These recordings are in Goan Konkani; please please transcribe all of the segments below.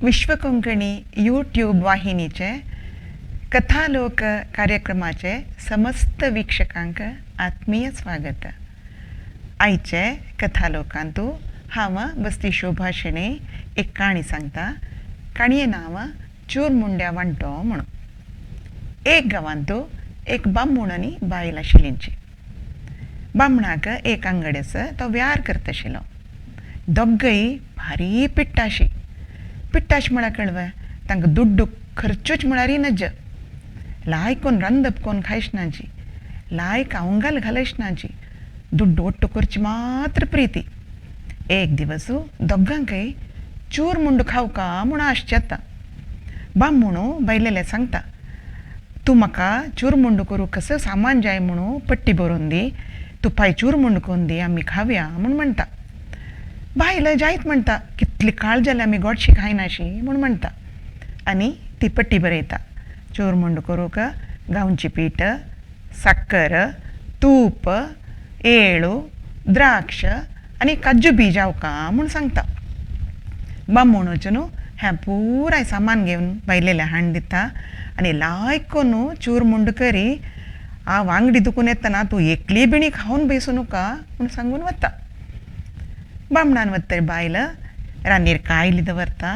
विश्वकोंकणी यूट्यूब वाहिनीचे कथालोक कार्यक्रमाचे समस्त वीक्षकांक आत्मीय स्वागत. आयचे कथालोकांतू हांव बसती शोभा शेणै एक काणी सांगता. काणये नांव चूरमुंड्या वांटो म्हणून. एक गांवांतू एक बामूण आनी बायल आशिल्लींची. बामणाक एक अंगड आसा, तो व्यार करता आशिल्लो. दोगय भारी पिट्टाशी. पिट्टाश म्हळ्यार कळवे तांकां दुड्डू खर्चूच म्हळ्यार नज. लायकोन रांदप कोन खायशनाची, लायक अवंगाल घालयशनाची, दुड्डू ಒಟ್ಟು करची मात्र प्रीती. एक दिवस दोगांकय चूर मुंडू खावका म्हूण आश जाता. बामूण बायलेले सांगता, तूं म्हाका चूरमुंडू करूं कसं सामान जाय म्हणून पट्टी बरोवन दी, तूं पाय चूरमुंडू करून दी, आमी खावया म्हूण म्हणटा. बायल जायत म्हणटा, कितली काळ जाल्यार आमी गोडशी खायनाशी म्हूण म्हणटा. आनी ती पट्टी बरयता, चूरमुंडू करूंक गांवची पीठ, साकर, तूप, येळू, द्राक्ष आनी काजू बी जावका म्हूण सांगता. बामूण वचून हें पुराय सामान घेवन बायलेलें हाडून दिता आनी लायक कोन्नू चूरमुंडू करी. हांव वांगडी दुखून येतना तूं एकली बिणी खावन बेसूं नाका म्हूण सांगून वता. बामणान वतरी बायल रांदीर कायली दवरता,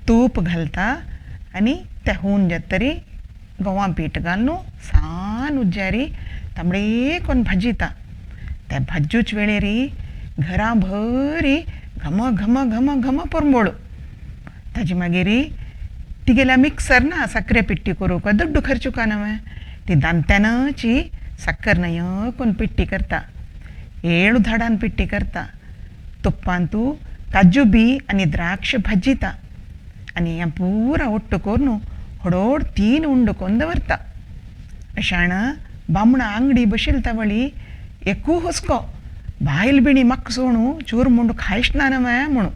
तूप घालता आनी तें हून जातरी गंवा पीठ घालून सान उज्यारी तांबडे कोन्न भाजिता. ते भाजूच वेळेरी घरां भरी घम घम घम घम परमळ. ताजे मागीर तिगेल्या मिक्सर ना साकरे पिट्टी करूंक दुड्डू खर्चुका न्हय, ती दांत्यानची साकर नय कोन्न पिट्टी करता, येळू धाडान पिट्टी करता, तुप्पांतू काजू बी आनी द्राक्ष भाजिता आनी हें पुरा ಒಟ್ಟು करून होडोड तीन उंडो कोन्न दवरता. अशाण बामणा आंगडी बशिल तवळी एकू हुस्को, बायल बिणी म्हाका सोणू चूरमुंडू खायश ना न्हय म्हणून.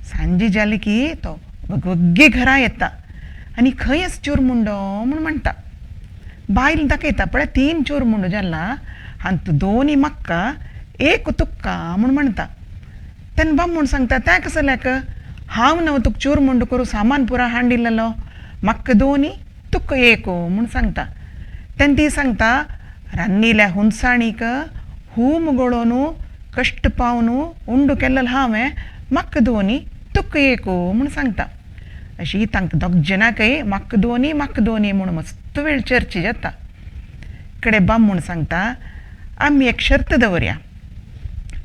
सांजी जाली की तो वगवग्गी घरा येता आनी खंयच चूरमुंडो म्हूण म्हणटा. बायल दाखयता, पळय तीन चूरमुंडो जाला, हातूंत दोनी म्हाका एक तुक्का म्हूण म्हणटा. तेन्ना बामूण सांगता, तें कसो लेक हांव न्हय तुका चूरमुंडो करूं सामान पुरा हाडून दिलेलो, म्हाका दोनी तुका एक म्हूण सांगता. तेन्ना ती सांगता, रान्नील्या हुनसाणीक हूम गळोवन कश्ट पावन उंडू केल्लेलो हांवें, म्हाका दोनी तुका एक म्हूण सांगता. अशी तांकां दोग जाणांकय म्हाका दोनी म्हाका दोनी म्हूण मस्त वेळ चर्चा जाता. कडे बामूण सांगता, आमी एक शर्त दवरया,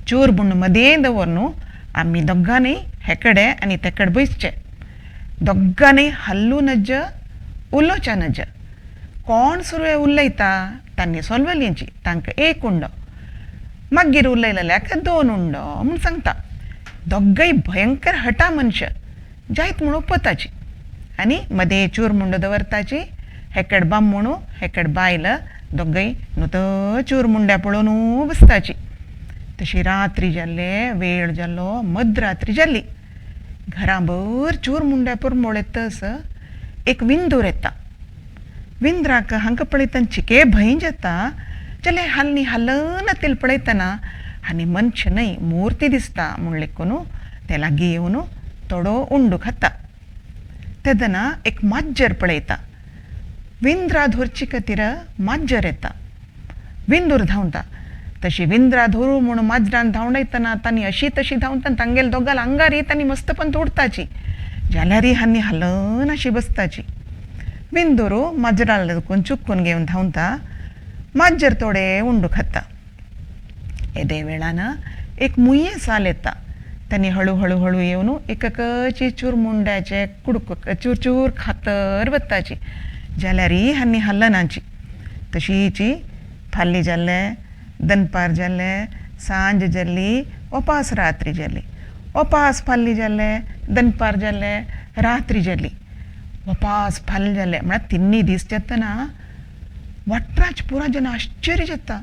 चूरमुंड मदें दवर न्हू, आमी दोगांनी हेकडे आनी तेकडे बैसचे, दोगांनी हल्लू नज उलोवच्या नज, कोण सुरवे उलयता तांणी सोलवलींची तांकां एक उंडो, मागीर उलयलेल्याक दोन उंडो म्हूण सांगता. दोगय भयंकर हटा मनशां जायत म्हूण उपताची आनी मदें चूरमुंडो दवरताची. हेकड बामूण हेकड बायल दोगय न्हू चूरमुंड्या पळोवन बसताची. तशी रात्री जाल्ले वेळ जाल्लो, मदरात्री जाल्ली, घराभर चूरमुंड्या परमळ येतस एक विंदूर येता. विंद्राक हांकां पळयतना चिके भंय जाता. जाल्यार हालनी हालना तेल पळयतना आनी मनशां न्हय मूर्ती दिसता म्हूण लेखून ते लागीं येवन थोडो उंडो खाता. तेन्ना एक माजर पळयता, विंद्रा धरचे खातीर माजर येता. विंदूर धांवता, तशी विंद्रा धरू म्हूण माजरान धांवडायतना तांणी अशी तशी धांवता, तांगेले दोगाल आंगार तांणी मस्तपण तोडताची, जाल्यारय हांणी हालनाशी बसताची. विंदूर माजराक लागून चुकून घेवन धांवता, माजर थोडे उंडो खाता. येदे वेळान एक मुये साल येता. तांणी हळू हळू हळू येवन एककची चुरमुंड्याचे कुडको चूर चूर खातर वताची, जाल्यारय हांणी हलनाची. तशीची फाल्ली जाल्ले, दनपार जाल्ले, सांज जाल्ली, ओपास रात्री जाली, ओपास फाल्ली जाल्ले, दनपार जाल्ले, रात्री जाली, ओपास फाल्ले जाले म्हळ्यार तिन्नी दीस जातना वाटराच पुरा जन आश्चर्य जाता.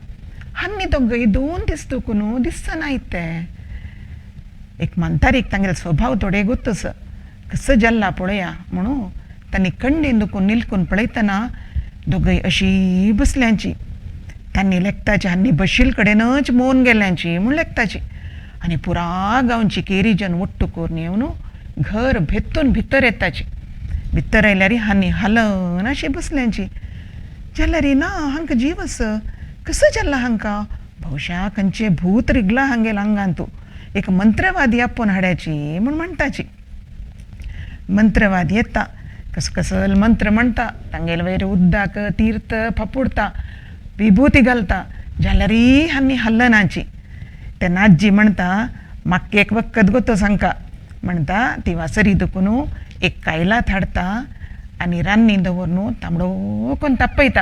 हान्नी दोगय दोन दीस दुखून दिसना ते. एक म्हातारीक तांगेलो स्वभाव थोडे गोत्तस कसो जाल्ला पळया म्हणून तांणी कंडेन दुखून निलकून पळयतना दोगय अशी बसल्यांची. तांणी लेखताची हान्नी बशील कडेनच मोन गेल्यांची म्हूण लेखताची. आनी पुरा गांवची केरी जन ಒಟ್ಟು करून येवन घर भेत्तून भितर येताची. भितर आयल्यार हानी हालन अशी बसल्यांची. जाल्यार ना हांकां जीव आस कसो जाल्ला हांकां, बहुशा खंयचें भूत रिगलां हांगेल आंगांतू, एक मंत्रवादी आपोवन हाड्याची म्हूण म्हणटाची. मंत्रवादी येता, कसो कसल मंत्र म्हणटा, तांगेले वयर उद्दाक तीर्थ फापुडटा, विभूती घालता, जाल्यारय हांणी हल्लनाची. तेन्ना आजी म्हणटा म्हाका एक वखद गो तो सांगका म्हणटा. ती वासरी दुखून एक कायलात हाडटा आनी रान्नी दवरून तांबडो कोन्न तापयता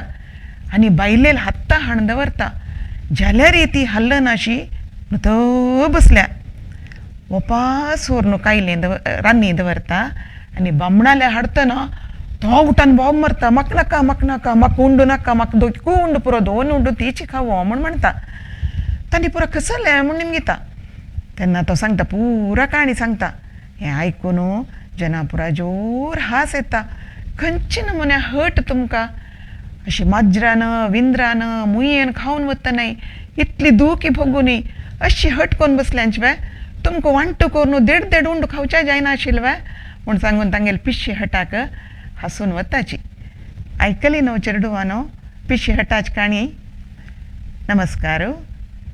आनी बायलेल हात्ता हाण दवरता. जाल्यारय ती हल्लनाशी तो बसल्या. वपास व्हरून कायलें रान्नी दवरता आनी बामणाले हाडटना तो उठान बोब मारता, म्हाका नाका म्हाका नाका, म्हाका उंडू नाका, म्हाका दोकू उंडू पुरो, दोन उंडू तीची खावो म्हूण म्हणटा. तांणी पुरो खसलें म्हूण निमगिता. तेन्ना तो सांगता पुरा काणी सांगता. हें आयकून जेन्ना पुरा जोर हास येता. खंयचे नमुन्या हट तुमकां अशी माजरान विंद्रान मुयेन खावन वतनाय इतली दुखी भोगूनी अशी हट करून बसल्यांची वे, तुमकां वांटू करून देड देड उंडू खावच्या जायना आशिल्लें वे म्हूण सांगून तांगेले पिश्शी हटाक हासून वताची. आयकली न्हू चेरडुवानो पिश्शी हटाची काणी? नमस्कार.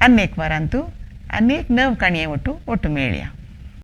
आनी एक वारांतू आनी एक नव काणये ओटू ओटू मेळया.